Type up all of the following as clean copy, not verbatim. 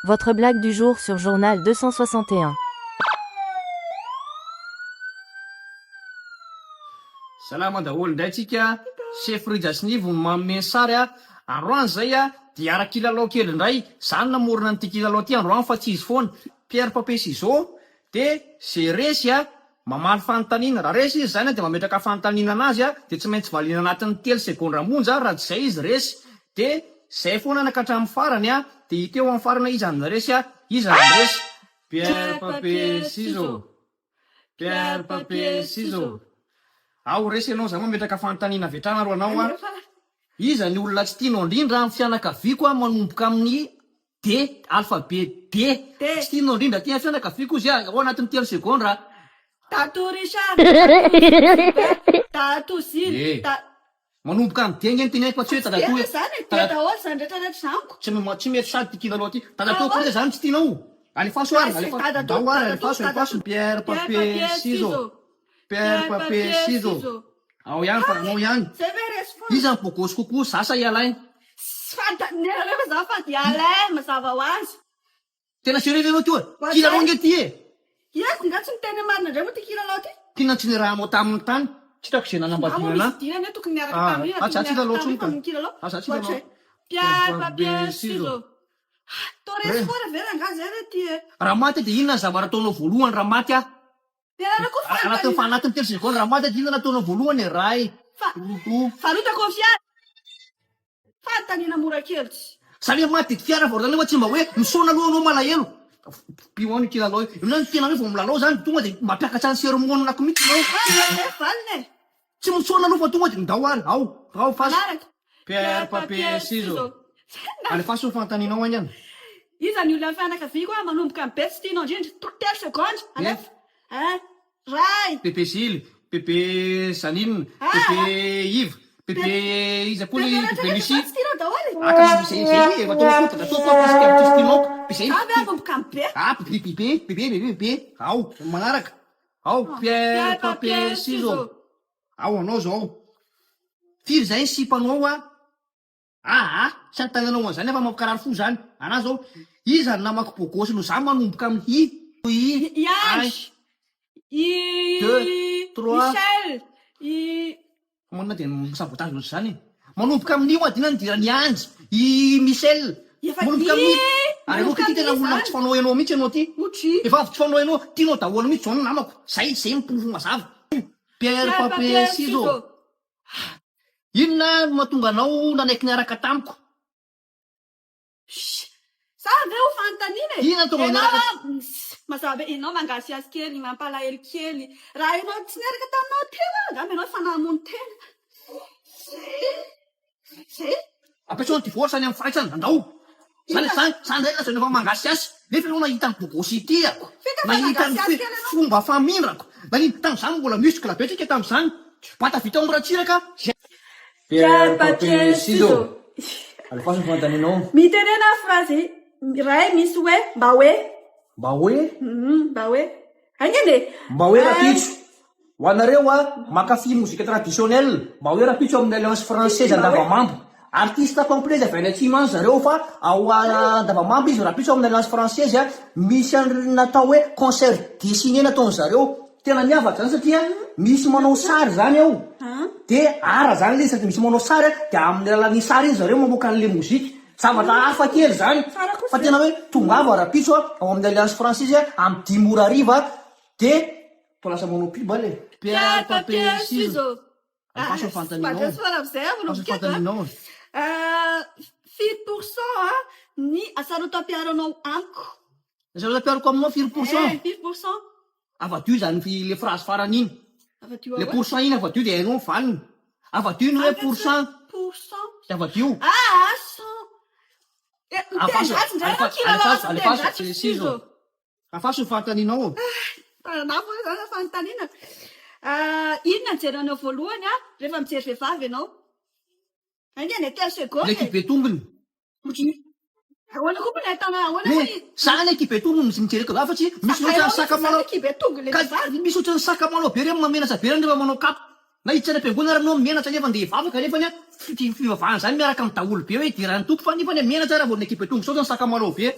Votre blague du jour sur Journal 261. Salama daholo indray tsika, Chef Rija sy Nivo no manome ny sary a, androany zay a dia hiara kilalao kely indray, za no namorona an'ity kilalao ity androany fa tsy izy foana, Pierre papier ciseaux, de ze resy a mamaly fanontaniana, raha resy izy zany a dia mametraka fanontaniana anazy a dia tsy maintsy valiana anatin'ny telo segondra monja raha tsy zay izy resy, de zay foana na ka hatramin'ny farany a dia hita eo amin'ny farany hoe iza no resy a iza no resy, Pierre papier ciseaux. Pierre papier ciseaux. Ao resy ianao za mametraka fanontaniana avy hatrany aro anao a. Iza ny olona tsy tianao indrindra amin'ny fianakaviako a manomboka amin'ny D alphabet D. Tsy tianao indrindra aty amin'ny fianakaviako ozy a ao anatin'ny telo segondra. Dato Richard, Dato Gilbert, Dato Zily, Da. Manomboka amin'ny D nge ny teneniko fa tsy hoe Tsy dadatoa D ve zany e? D daholo zany rehetra rehetra zany ko. Tsy tsy mety sady ty kilalao ty. Dadatoa koa ve zany tsy tianao? Alefaso ary, alefaso. Ndao ary, alefaso, alefaso. Pierre, papier, ciseaux. Pierre, papier, ciseaux. Ao ihany fa anao ihany. Zay ve resy foana? Iza no bogosy kokoa, za sa i Alain? Tsy fanontaniana fa za fa i Alain mazava ho azy. Tena sérieux ve enao ty oe? Kilalao nge ty e! Iako nga tsy miteny ny marina indray moa ty kilalao ty? Tena tsy nirahanao taminy tany, tsy hitako izay nanambadiana anah. Misy dina anie tokony niaraka taminy iny, tokony niaraka taminy fa mikilalao. Ah za tsy hilalao. Pierre, papier, ciseaux. Toa resy foana ve rangaha zay re ty e? Raha maty aho dia inona ny zavatra ataonao voalohany raha maty aho? Ianareo koa fanontaniana. Fa anatin'ny telo secondes raha maty aho dia inona no ataonao voalohany e? Ray, roa. Varotako ny fiara. Fanontaniana mora kely tsy. Zany hoe maty dia fiara vao zany nefa tsy mba hoe misaona aloha anao malahelo. Pio any io kilalao io. Io zany tena hoe vao milalao zany tonga dia mampiakatra ny sermonako mihitsy ianao. Zay valiny e. Tsy misaona aloha fa tonga dia ndao ary ao ao faso. Manaraka. Pierre papier ciseaux. Alefaso ny fanontanianao haingana. Iza ny olona fianakaviako a manomboka amin'ny be tsy tianao indrindra. Telo segondra. Alefa. Un. Ray! Bebe Zily, Bebe Janine, Bebe Yves, Bebe iza koa le Bebe Lucie. Aka zay zay efa ataonao koa ataoko koa tsisy tiako tsisy tianao ko zay. Ah bebe bebe bebe bebe bebe ao manaraka ao pierre papier ciseaux ao anao zao firy zay ny sipanao a. Aa! Tsy anontanianao an'izany aho fa mampikarary fo izany. Anah zao, iza ny namako bogosy noho za manomboka amin'ny i, i, I Andry, i deux, trois. Michel, i. Fa manina dia mi-sabotage ohatr'izany e. Manomboka amin'ny i ho'a dina nidiran'i Andry, i Michel. Efa Manomboka amin'ny i, i. Ary ianao manomboka ity tena amin'ny i olona izany. tsy fanao ianao mihitsy ianao ity. Otry. Efa avy tsy fanao ianao, tianao daholo mihitsy izao ny namako. Zay, zay ny porofo mazava. Pierre, Pierre, papier, papier, ciseaux. ciseaux. Inona no mahatonga anao nanaiky niaraka tamiko? Shh! Za ve ho fanontaniana e? Inona no tonga Enao niaraka. a, shh! Mazava be, enao mangasiasy kely, mampalahelo kely. Raha enao tsy niaraka taminao teo aho, angamba enao efa namono tena. Zay. Ampiasao ny divorce any amin'ny firaisana, andao. Zany zany zany ndray lazaina fa mangasiasy. Nefa ianao nahita ny bogosity-ako, nahita ny fomba famindrako, nahita tamin'izany mbola muscle be tsika tamin'izany. Bata vita omby Ratsiraka. Pierre, papier, ciseaux. Alefaso ny fanontanianao. Mitenena phrase iray misy hoe mba hoe. Mba hoe? Mba hoe. Haingana e! Mba hoe rapitso. Ho anareo a, mankafy mozika traditionnel, mba hoe rapitso amin'ny Alliance Française Andavamamba. Artiste complet izy avy any atsimo any zareo fa ao Andavamamba izy rapitso amin'ny Alliance Française a, misy an'ireny natao hoe concert dessiné nataon'zareo. Tena miavaka zany satria misy manao sary zany ao, de art zany le izy sady misy manao sary a, de amin'ny alalan'iny sary iny zareo mamoaka an'le mozika. Zavatra hafa kely zany fa tena hoe tongava rapitso a, ao amin'ny Alliance Française amin'ny dimy ora hariva de Toa lasa manao pub ale. Pierre, papier, ciseaux. Alefaso ny fanontanianao. Mandresy foana amin'izay aho Alefaso ny manomboka eto a. fanontanianao. Firy pour cent a ny hasarotam-piaronao amiko? Ny hasarotam-piaroko aminao firy pour cent? Eh, firy pour cent? Avadio izany le phrase farany iny. Avadio Le ahoana? pour cent iny avadio dia hainao ny valiny. Avadio ny hoe pour cent. Pour cent. Dia avadio. Ah, cent. Eh, miteny Alefaso, ratsy indray ianao alefaso, kilalao alefaso, aza miteny alefaso, ratsy ciseaux. ciseaux. Afaso ny fanontanianao ô. Tanana foana izany ny fanontaniana. Inona no jerenao voalohany rehefa mijery vehivavy ianao? Haingana e, telo segonda Ilay e. kibe tongony. Ohatry ny. Ahoana koa moa no ahitana ahoana Eh, moa i. za ny kibe tongony no mijery vehivavy fa tsy misy ohatran'ny sakamalao. Izany kibe tongony ilay Ka vehivavy. misy ohatran'ny sakamalao be ireny mahamenatra be ireny rehefa manao kapa. Na hiditra any am-piangonana ary ianao menatra nefa andeha hivavaka nefany an, fivavahana izany miaraka amin'ny daholo be hoe hidiran'ny Tompo fa nefany menatra raha vao ny kibe tongotra ohatran'ny sakamalao be.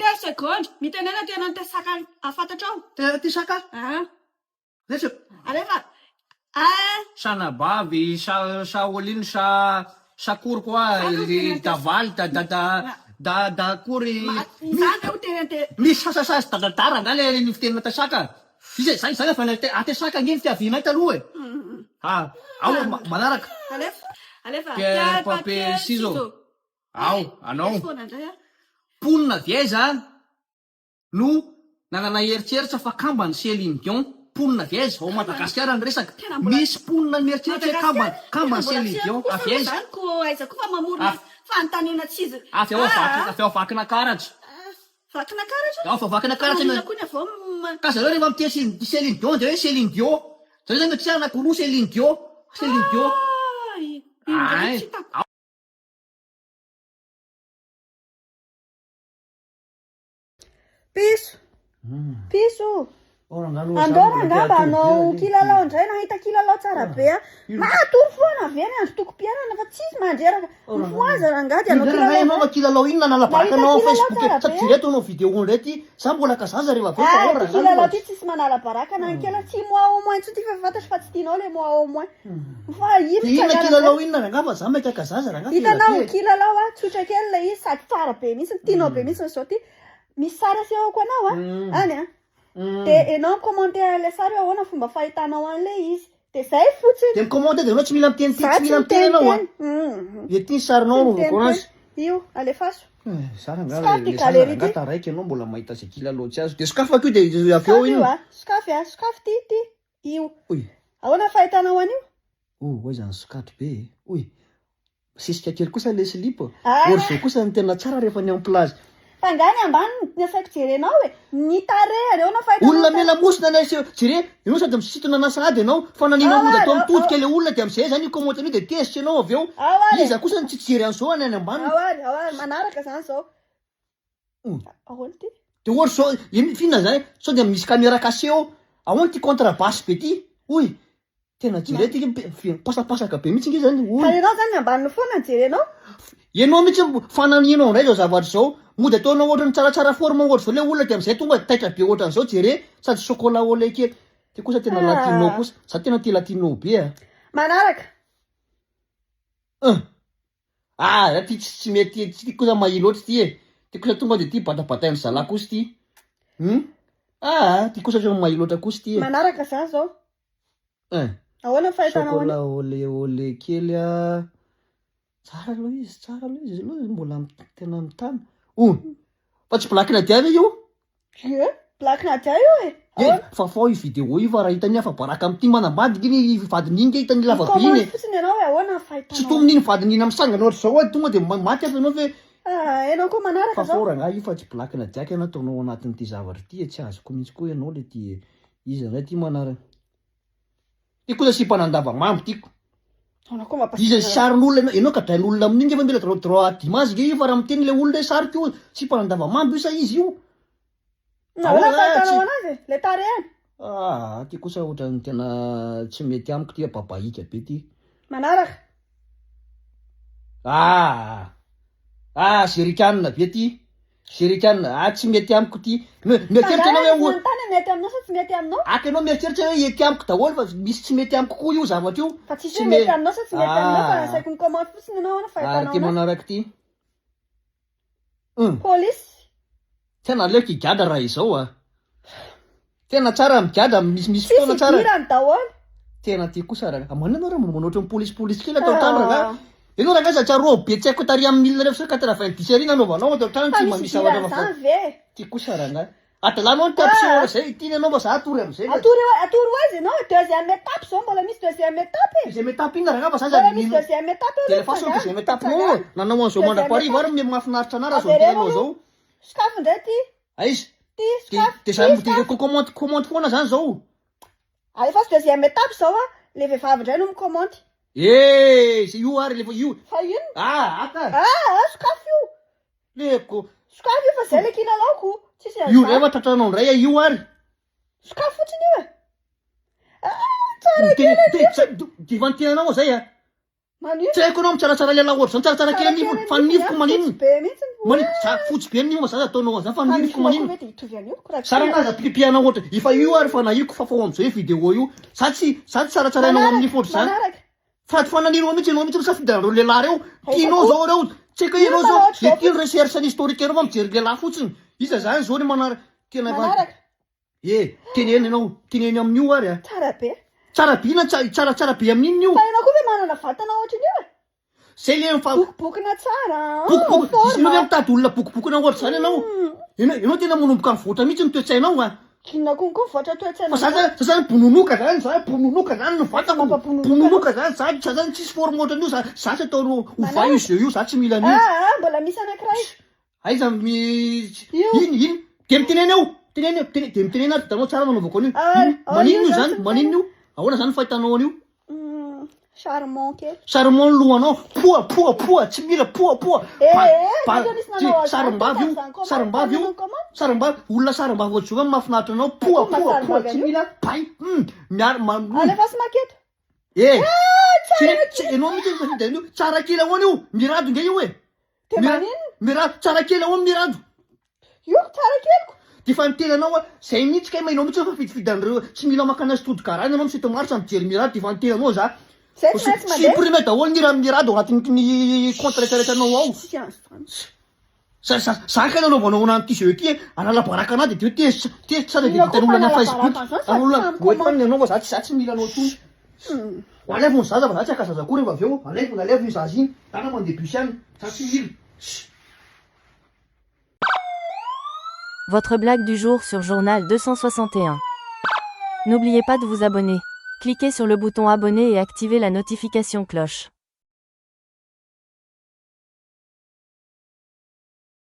Telo segondra, mitenena tena ny tesaka fantatrao. Tena tesaka? Ah. Zay Alefa. Ah. Sanabavy, sa saolin, sa sakory koa, ry davaly, da da da da da akory. Izany ve ho tena te. Misy sasasasy dadadara angaha le ny fitenina tesaka? Iza zay zany efa atesaka ange ny fiavianay taloha e. Ah, ao manaraka. Alefa. Alefa. Pierre, papier, ciseaux. Ao, anao. Resy foana indray aho. Mponina avy aiza no nanana eritreritra fa kambany Céline Dion? Mponina avy aiza? Ao Madagasikara ny resaka. Tena mbola- Misy mponina mieritreritra hoe kambany, kambany Tena mbola Céline tsy Dion haiko kosa avy aloha aiza? Zany ko aiza koa fa mamorona Avy- fanontaniana tsy izy. Avy ao Ah, Vakin- avy ao Vakinakaratra. ah, Vakinakaratra? Ao fa Vakinakaratra Fa ny- koa ny avy ao ma- Ka zareo rehefa miteny Céline Céline Dion dia hoe Céline Dion. Zareo zany tsy anakiroa Céline Dion. Céline Dion. Ah, iny indray Ay. tsy hitako. Piso. Piso. Andao rangamba hanao kilalao indray nahita kilalao tsara be a. Matory foana ve ny andro tokom-piainana fa tsisy mandreraka. Mifohaza rangahy dia hanao Indray kilalao. ianao kilalao inona nalabaraka Nahita anao kilalao Facebook tsara sady be. jereo anao vidéo indray ty za mbola kazaza rehefa avy eo fa Ah, ao ity raha kilalao ty tsisy manala baraka na ny kely tsy moi au moins intsony ty fa fantatro fa tsy tianao le moi au moins. Fa ino Dia inona tsanganana kilalao inona rangahy fa za maika kazaza rangahy Hitanao be. kilalao a, tsotra kely ilay izy sady tsara be mihitsy, tianao be mihitsy zao ty. Misy sary asehoko anao a, any a. Dia ianao mi-commenter an'ilay sary hoe ahoana fomba fahitanao an'ilay izy. Dia zay fotsiny. Dia mi-commenter dia ianao tsy mila miteny Za tsy mila miteny ianao a. Mhm. Dia ty ny sarinao Tsy no anaovako anazy. miteniteny. Io, alefaso. Eh, Za rangahy Sokafy le ty zaza galerie rangahy ty. taraiky ianao mbola mahita izay kilalao tsy azo. Dia sokafako io dia avy eo Sokafy io inona? a, sokafy a, sokafy ty, ty. Io. Oy. Ahoana ny fahitanao an'io? Oh, aiza ny sokatro be e. Oy. Misesika kely kosa le slip. Ah. Ohatr'izao kosa no tena tsara rehefa ny en plage. Fa angaha ny ambany no asaiko jerenao e? Ny tarehiny, ahoana ny fahitanao Olona ny mila mosina ny aseho. Jere, ianao sady misintona anà sahady ianao, fa nanina Ao mody ary, atao ao, mitodika ao. le olona dia amin'izay zany io commentaire io dia tezitra ianao avy eo. Ao ary e. Iza kosa no tsy hijery an'izao any any ambany. Ao ary, ao ary, manaraka zany zao. Ahoana ity? Dia ohatra zao, ino f'inona zany? Sao dia misy caméra cachée ao? Ahoana ity contrebasse be ity? Hoy! Tena jereo ity pasapasaka be mihitsy nge zany, hoy! Fa ianao zany ny ambaniny foana no jerenao? Ianao mihitsy fanamianao indray zao zavatra izao, mody ataonao ohatran'ny tsaratsara forme ohatr'izao le olona dia amin'izay tonga taitra be ohatran'izao jere, sady chocolat au lait kely. Ty kosa tena latino kosa, za tena tia latino be a! Manaraka! Hum! Ah za ty tsy mety ty ty kosa mahia loatra ty e, ty kosa tonga de ty batabatain'ny zalahy kosa ty, hum ah ty kosa ohatran'ny mahia loatra kosa ty e. Manaraka za zao. Hein. Ahoana ny fahitanao Chocolat an'io? au lait au lait kely ah, tsara aloha izy, tsara aloha izy aloha mbola tena mitana, oh fa tsy black nadia ve io? Ie, Black Nadia io e! Ye, Ahoana? fafao io vidéo io fa raha hitany afa-baraka amin'ity manambady iny vadiny iny nge hitany lava be iny Micommente e. fotsiny ianao hoe ahoana ny Tsy fahitanao. tomin'iny vadiny iny misangana ohatr'izao hoe tonga dia maty afa ianao ve? Ah, ianao koa manaraka Fafao zao. rangahy io fa tsy Black Nadia kay nataonao ao anatin'ity zavatra ity e, tsy azoko mihitsy koa ianao le ty e. Iza indray ity manaraka? Ty kosa sipa nandava-mambo tiako. Ahoana koa mampasiana Iza sarin'olona ianao, ianao kadrain'olona amin'iny nge fa mila droit droit d'image nge io fa raha miteny le olona hoe sariko io, sipa nandava-mambo io sa izy io? Ahoana Ahoana fahitanao tsy- anazy e? Le tarehiny. Ah, ty kosa ohatran'ny tena tsy mety amiko ty, babahika be ty. Manaraka. Ah! Ah, zerikanina be ty. Zerikanina, ah tsy mety amiko ty. Mieritreritra ianao hoe Manontany mety aminao sa tsy mety aminao? Aka ianao mieritreritra hoe ety amiko daholo fa misy tsy mety amiko koa io zavatra io. Fa tsisy hoe mety aminao sa tsy mety aminao fa asaiko mi-comment fotsiny ianao ahoana fahitanao Ary ty anazy. manaraka ty. Hum. Polisy. Tena aleoko higadra raha izao a. Tena tsara migadra misy Tsisy fotoana tsara. idirany daholo. Tena ty kosa raha. Manina anao raha manao ohatran'ny polisy polisy kely atao trano rangahy. Ianao rangahy za tsaroa be tsy haiko tary amin'ny mille neuf cent quatre-vingt-dix ary nanaovanao atao trano Fa tsy misy mba misy zavatra idirany vaovao. zany ve? Ty kosa rangahy. Adalanao ny tapis eo zay tiany ianao fa za atory amizay. Atory eo atory ho aiza ianao e? Deuxième étape zao mbola misy deuxième étape e. Deuxième étape inona rangahy fa za Mbola misy deuxième étape eo De alefaso ny deuxième étape nao e. Nanao an'izao Deuxième mandra-pahariva étape. ary me mahafinaritra anah raha zao Avereno miteny anao aloha. zao. Sokafy indray ty. Aiza? Ty sokafy. De za Ty de sokafy. commande commande foana zany zao. Alefaso deuxième étape zao a, le vehivavy indray no mi-commente. Eh, io ary le io. Fa inona? Ah, aka. Ah, ah, sokafy io. Leko. Sokafy io fa zay le kilalaoko. Tsisy Io an'izany. indray fa tratranao indray e, io ary. Sokafy fotsiny io e. Ah, tsara kely Te- te- te- Divan'ny tenanao zay a. Manino? Tsy haiko ianao mitsaratsara lehilahy ohatr'izany, tsaratsara kely ny nifiny, fa ny nifiko maninona? Fotsy be mihitsy. Maninona? Za fotsy be ny nifiko fa za ataonao an'izany fa ny nifiko maninona? Fa ny nifiko koa ve dia hitovy an'io? Raha Za rangahy aza pipiana ohatra, efa io ary efa nahiko fa fao amin'izao io vidéo io, za tsy za tsy tsaratsarainao amin'ny nify ohatr'izany. Manaraka. Fa tsy fananirona mihitsy ianao mihitsy misafidy an'ireo lehilahy ireo, tianao zao ireo, tsy haiko hoe ianao zao, le ty recherche ny historique anao fa mijery lehilahy fotsiny, iza zany zao ny manaraka, tena efa. Manaraka. E, teneno ianao, teneno amin'io ary a. Tsara be. Tsara be na tsara tsara be amin'inona io? Fa ianao koa ve manana vatana ohatran'io e? Zay le fa. Bokobokona tsara an. Bokobokona, ianao ve mitady olona bokobokona ohatr'izany ianao? Ianao ianao tena manomboka mivoatra mihitsy ny toe-tsainao a. Inona konko mivoatra toe-tsaina Fa za zany, za zany bononoka zany, za bononoka zany ny vatako, Mampabononoka bononoka zany, za za zany tsisy forme ohatran'io, za za tsy atao ovay io jeu io, za tsy mila an'io. Ah ah, mbola misy anankiray. Aiza mi Io. ino ino de mitenena eo teneno eo tene de mitenena ary hitanao tsara nanaovako an'io Ah, ino ah, maninona io io zany zany tsy maninona io ahoana zany fahitanao an'io Charmant kely. Charmant ny lohanao poa poa poa tsy mila poa poa Eh, ba eh, ba nareo nisy ty nanao azy sarimbavy io zany, comment, sarimbavy io comment, comment? sarimbavy olona sarim-bavy ohatr'izao mahafinaritra anao poa Koa poa poa mahasarim-bavy tsy an'io. mila bay hum miaro ma hum Alefaso maketo. Eh! Tsy tsy enao mihitsy no misafidy an'io. Tsara kely ahoana io? Mirado nge io e. Dia Mira- maninona? Mirado tsara kely ahoana Mirado? Io tsara keliko. Dia efa niteny anao aho, zay mihitsy kay enao mihitsy no mifidifidy an'ireo tsy mila makana sy tody garana enao misy eto Marsa mijery Mirado dia efa niteny anao za. Zay tsy maintsy mandeha. Supprimer daholo ny raha Mirado ao anatin'ny compte rehetra rehetra anao ao. Tsisy an'izany. Za za za kay nanaovanao ana an'ity jeu ity e, hanala baraka anah de teo tezitra tezitra sady Inona de koa vitan'olona any mpanala Facebook, baraka an'izany sady an'olona samy ohatry comment. ny anao fa za tsy za tsy mila anao intsony. Alaivo ny zaza fa za tsy haka zaza koa rehefa avy eo, alaivo alaivo iny zaza iny, za na mandeha bus ihany, za tsy mila. Votre blague du jour sur Journal 261. N'oubliez pas de vous abonner. Cliquez sur le bouton abonner et activez la notification cloche.